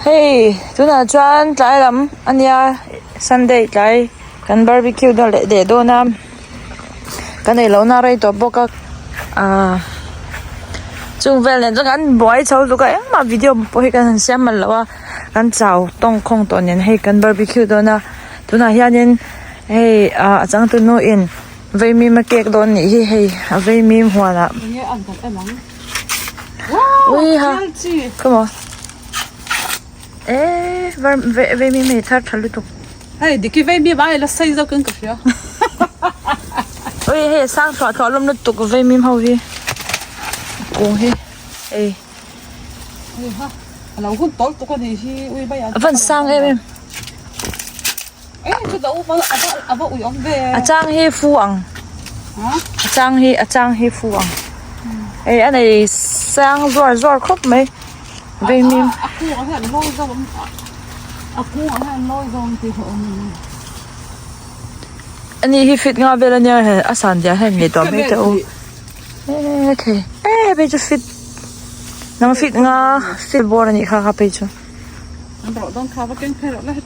Hei tunah chuan tlai lam a nia sunday tlai kan barbecue dawn leh leh dawn a kan ei lohna a rei tawh bawk a ahh chung vel nen chuan kan buai chho tluk a engmah video pawh hi kan han siam malh lo a kan chau tawng khawng tawh nen hei kan barbecue dawn a tunah hianin hei ah a changtunu in vaimim a kek dawn nih hi hei a vaimim huanah. Ui ha come on eh var ve ve mi me thar tha lutuk hei diki ve mi bai la sei zo kan ka hria ui hei sang thluah thluah lawm lutuk ve mi ho hi kung hi ei ui ha alo hun tol tuk ani hi ui bai a van sang em em eh chu do va ava ava ui awm ve a chang hi fu ang a chang hi a chang hi fu ang ei a nei sang zuar zuar khawp mai veimim a kung ah hian lawi zo awm a kung ah hian lawi zo awm tih awm ani hi fit nga vel ania hei a san zia hian ngei tawh mai teh u e thei e hei chu fit nang fit nga fit bawr anih kha kha phei chu.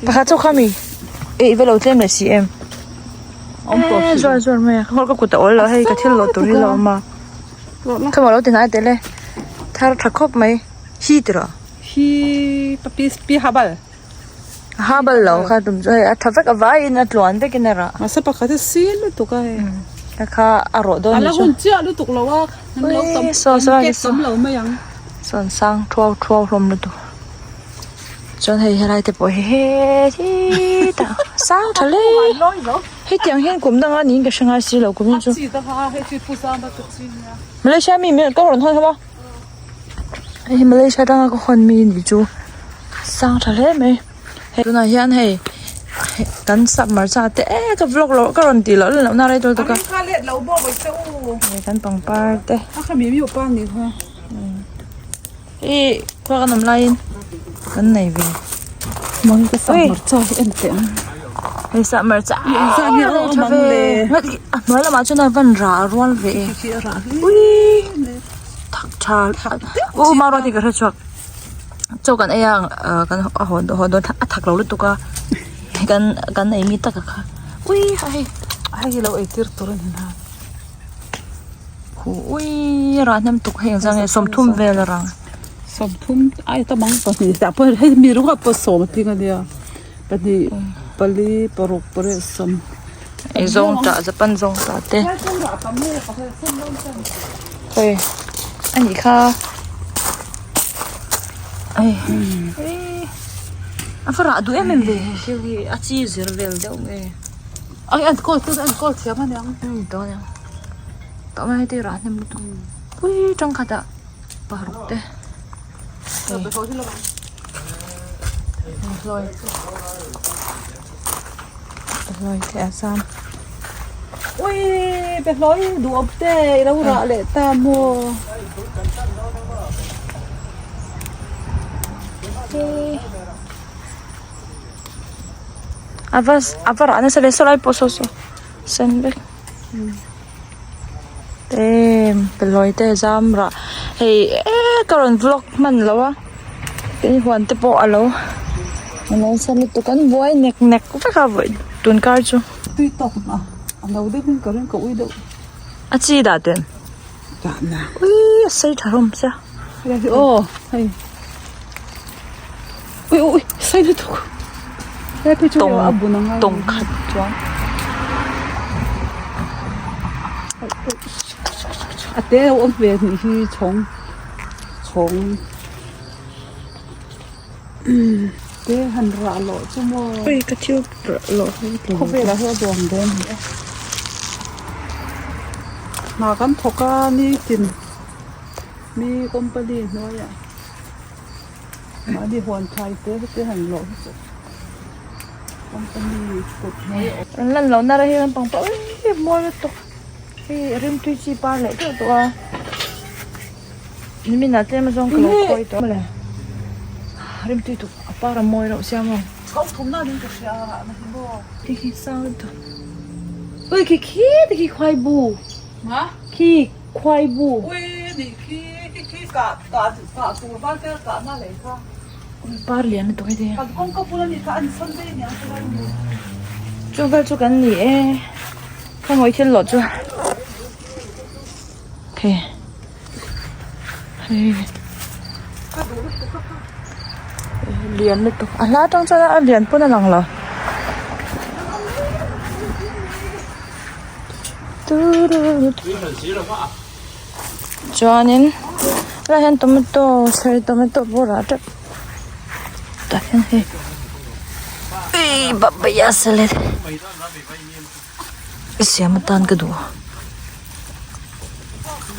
Pakhat chu khami eh i va lo tlem leh si em eh zuar zuar mai a ka kut a awl lo hei ka thil lawh tur hi a lo awm a khawmaw lo ti hnai tel e thar tha khawp mai hi ti rawh hi pi habal habal lo kha tum chu hei a tha vek a vaiin a tluan vekin a rah mahse pakhat hi sil lutuk a hei ka kha a rawh dawn a la hun chiah lutuk lo a saw saw sawn sang thuau thuau hlawm lutuk. Chuan hei helai te pawh hi he tah sang tha hle hetiang hian kum danga niin ka hre ngai si lo kum hi chu Malaysia mi mi ka rawn hawn ho a hei hi Malaysia atanga ka hawn mi ni chu sang tha hle mai hei tunah hian hei kan sap hmarcha te e ka vlog loh ka rawn tih loh loh na rei dawn tawk a hei kan pangpar te. Ih khua kan awm laiin kan nei ve Mang ka sah hmarcha hi en teh ang hei sah hmarcha tha ve a hnuai lamah chuan a van rah rual ve e ui thak tha u mau ruat hi ka hre chhuak chaw kan ei a kan a haw haw dawn a thak lo lutuk a kan kan ei mi taka kha ui hei hei lo ei tir tur a ni na. Huh ui rah hnem tuk hei engzah nge sawmthum vel a rang. Sawmthum ai ta mang pahnih tah pawh hei mi ringawt pawh sawm a tling ania pahnih pali paruk pariat sawm. Ei zawng tah japan zawng tah te hei a nih kha hei a va rah duh em em ve hei thil hi a chi zir vel deuh nge. Ai an kawl chu an kawl thiam a niang. Umm tawh aniang. Tawh mai heti rah hnem lutuk. Ui tangkhat ah paruk te. Hlawi hlawi te a zam. Ui be hlawi duh awm te i lo rah leh ta maw. A va a va rah nasa ve saw lai pawh saw saw sen vek em pelawi te zam rah hei eh ka rawn vlog hman lo a tin huan te pawh alo alo sa lutuk an buai nek nek vek a vawi tun kar chu tui tawk a a lo deuh in ka ring ka ui deuh a chi dah ten dah na ui a sei tha hlawm sia aw hei. Ui ui sei lutuk he phei chu a bun ang a tawng khat chuan a te a awm ve anih hi chhawng chhawng te han rah loh chu maw ui ka thil rah loh hi khawvelah hian a duang dawn a ni e hna kan thawk a nitin mi company hnuaiah. Mahni huan thlai te te han lawh hi chu company kut hnuai a awm. An lan loh na rei hi lampang pawh ui mawi lutuk hei rimtui chi par leh deuh tawh a nimin ah tlem azawng ka lo khawi tawh mawle rimtui tuk a par a mawi reuh sia maw. Chho thum na ning ka hria a na hi maw. Khi khi sang lutuk ui khi khi te khi khuai bu khi khuai bu. Ui nih khi khi khi kah kah kah tur val te kah na lei kha. Par lian lutuk heti. Chu vel chu kan ni e. Khawngawi thil lawh chu. Hei. Hei. Lian lutuk. A hla atang chuan a lian pawn a lang lo. Chuanin helaiah hian tomato cherry tomato pawh rah teuh tah hian hei ihh papaya salad siam atan ka duh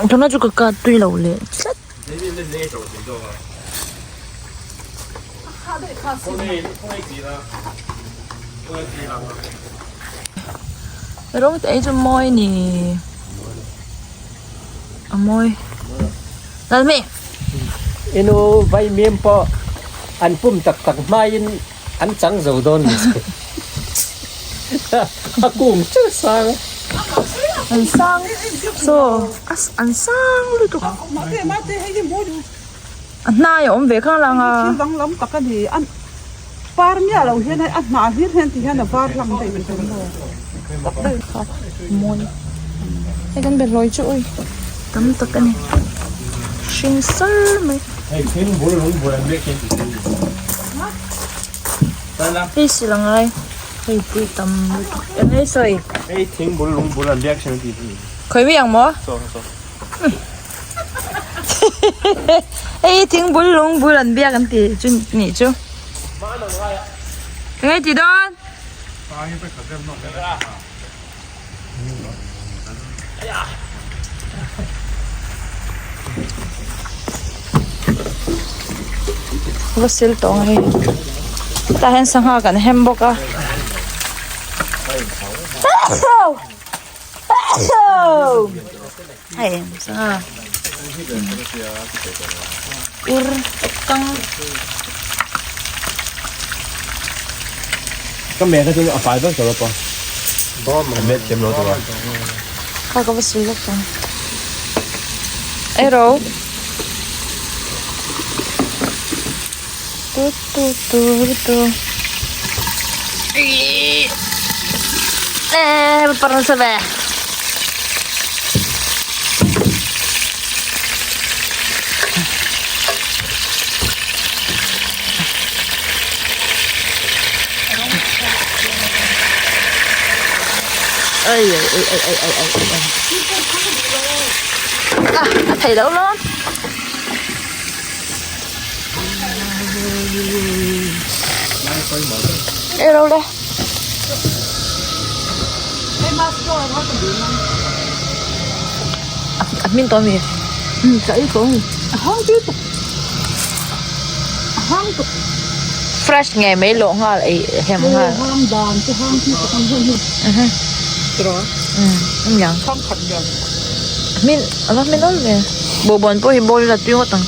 a tuna chu ka cut tui lo leh tlat. Rawng te hi chu mawi a ni a mawi lalmi. Inu vaimim pawh an pum tak tak hmain an chang zo dawn ni chu a kung chiah sang a. An sang saw an sang lutuk. A hnai a awm ve khang lang a. Thil danglam tak a ni. A par miah lo hian a hnah hlir hian ti hian a var hlang daih mai thei maw. Tak daih kha mawi. Hei kan be hlawi chu ui tam tak a ni. Hring sar mai. Hei thing bul lung bul an biak hian ti thei. Hei sil a ngai. Hei pui tam lutuk. Eng nge sawi? Hei thing bul lung bul an biak hian ti thei. Khawi mi ang maw? Saw saw. Hei thing bul lung bul an biak an ti chu nih chu. Eng ti dawn? Va sil tawng hei. Tah hian sangha kan hem bawk a. Hei sangha ur kang Ka meh kha chu a fai vek tawh lawpa a met thiam lo tawh a. Kha ka va sil lawk tawh ang. Ei ro. Tu tu tu tu. Eh, parang sa be. Ai ai ai ai ai ai ai ai. Ah, a thei lo lo. Ê đâu đây? À, min to mi. Chạy to mi. Hang tu tu. Hang tu. Fresh nge mai lo ngal ei hem ngal. Hang dan tu hang tu tu hang hang. Mhm. Tro. Yang. Hang khat yang. Min ava min ol ve. Bawhbawn pawh hi bowl ila tui ngawt ang.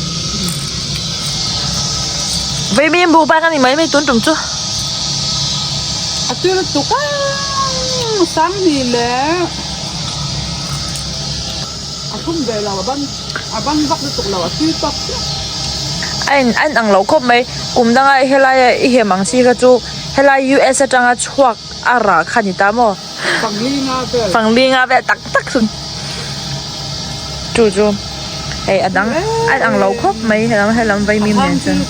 Vaimim bu bak a ni mai mai tun tum chu. A tui lutuk a sang ni le a thum ve lo a ban a ban vak lutuk lo a tui tawp chiah. A in a in ang lo khawp mai kum danga helai a i hem ang chi kha chu helai US atanga chhuak a rah kha a ni ta maw. Fanglinga vel. Fanglinga vel tak tak chu chu chu hei a dang a ang lo khawp mai helam helam vaimim nen chuan.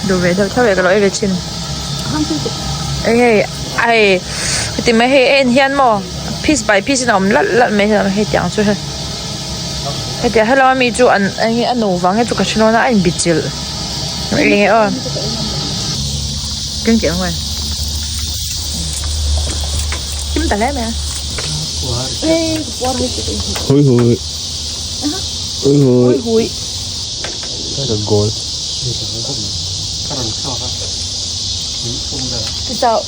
Duh ve deuh tho e ka lo ei ve thin. Hei hei a hei heti mai hei a en hian maw piece by piece in a awm lalh lalh mai helam hei tiang chu hei hetiang helam ami chu an eng nge a no vang nge chu ka hre dawn a a inbichilh eng nge aw. Keng tih ang mai. Kim ta hle mai a. Hui hui. Hui hui. Hui hui. Goal. Ti chauh.